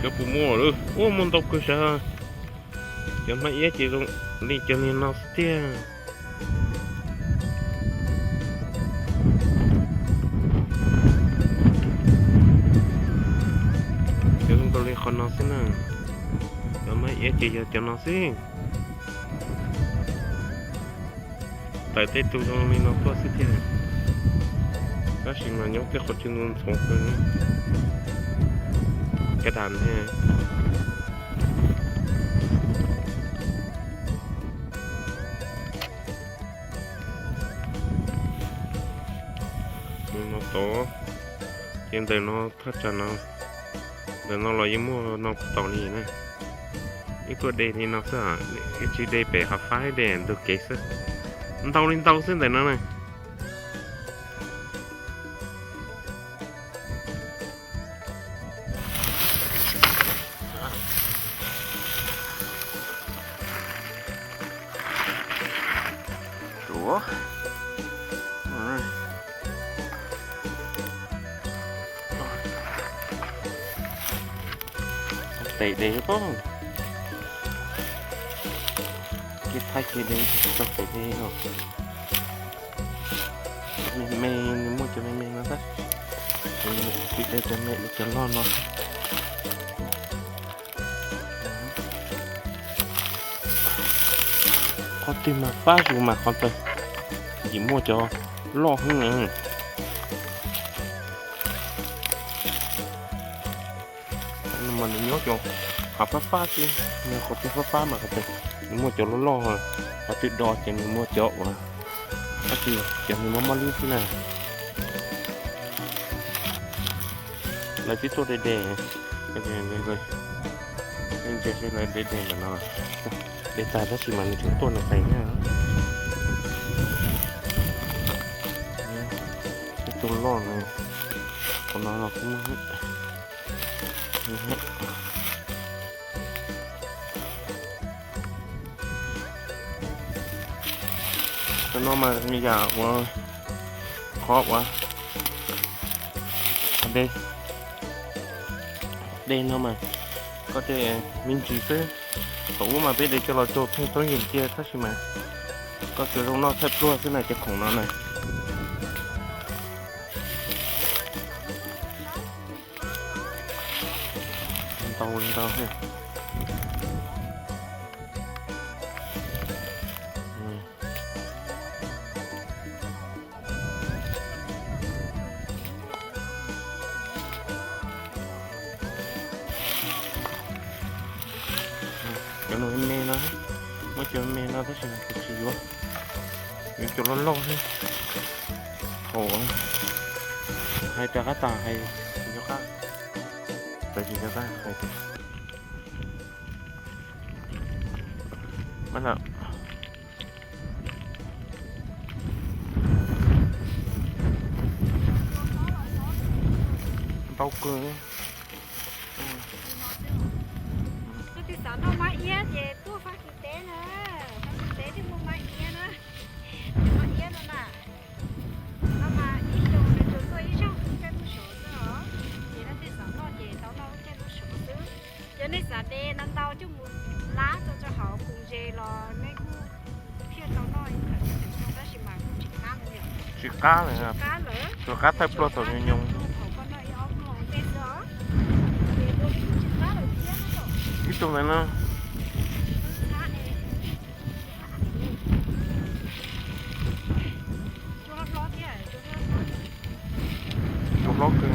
Cov puas muaj lawm? Ua muaj ntau kawg sav. Cov hmab iab ces zoo li cov li no xwb tiag. Cov zoo nkaus li qhov no xwb na. Cov hmab iab ces yog cov no xwb. Tawm tej tug zoo li no tuaj xwb tiag. Tab sis mas nyob tej qhov chaw ntxhov ntxhov kawg. Kaj dam thiab. Mus no tod, ces ntawm no thaj tsam no, ntawm no los yeej muaj no puv tom li na. Ib tuaj de li no xwb, ib tsis de pem hav fab de ntug kev xwb. Ntau li ntau xwb ntawm no na. Tes de pob, kev thaij kev de, tau tes de no. Me me, nws muaj cov me me no xwb. Tsis de cov me, cov loj no. Qhov twg mas fab zus mas qhov ntawd, vim muaj cov loj heev na. Mas nws nyob cov hav fab fab xwb, qhov twg fab fab mas qhov ntawd nws muaj cov loj loj, qhov twg do ces nws muaj cov uas, tab sis cov nws mob mob lib xwb na. Lawv twb tuaj de de, ntsia seb lawv de de ntawm no. De tag tab sis mas nws tseem tuaj nws qes na. Ib tug loj no, qhov no los kuj muaj. Cov no mas yam uas qhov uas de, de no mas koj de me ntsis xwb. Thaum ub mas peb de coj los rau theej toob yeem cia tab sis mas koj tsuas zoo noj thaij pluag xwb na cov khoom no na. Ntau li ntau thiab. Cov no me no, muab cov me no tab sis kuv tsis yuav, yuav cov loj loj xwb. Thaum hais rov qab tas hais tsis nco qab, txawm tsis nco qab hais tias, ntau kawg. Leej twg xav noj mab iab ces tuaj Fab Kis teb na, Fab Kis teb twb muaj mab iab na. Mab iab no na, no mas ib xyoos nws tsuas tuaj ib zaug lub caij ntuj sov xwb os, ces leej twg xav noj ces tau noj lub caij ntuj sov xwb. Yog nej xav de ntau ntau coj mus lab rau rau hauv khoom ze los nej kuj thiaj tau noj ib ntawm tus no tab sis mas kuj tsis qab lawm. Tsis qab lawm, tsuas qab thawj pluag thaum nyoos nyoos. Ib tug ntawd na. Tsuas hlob kawg.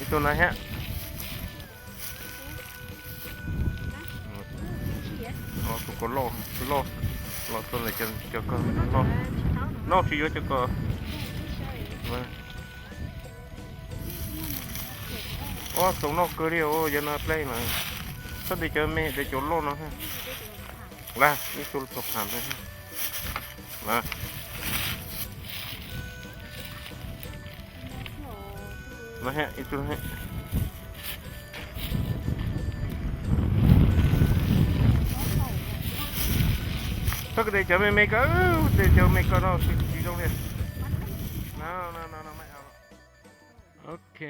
Ib tug na thiab. Tus ko loj, loj, los txog ntawm cov ko loj. Noj tsis yuav cov ko. Ob, txaus noj kawg li os, yog no plej mas txhob de cov me, de cov loj no. Laj ib tug txaus pham. Laj, no thiab ib tug. Txhob de cov me me ko, de cov me ko no tsis zoo li. Ok.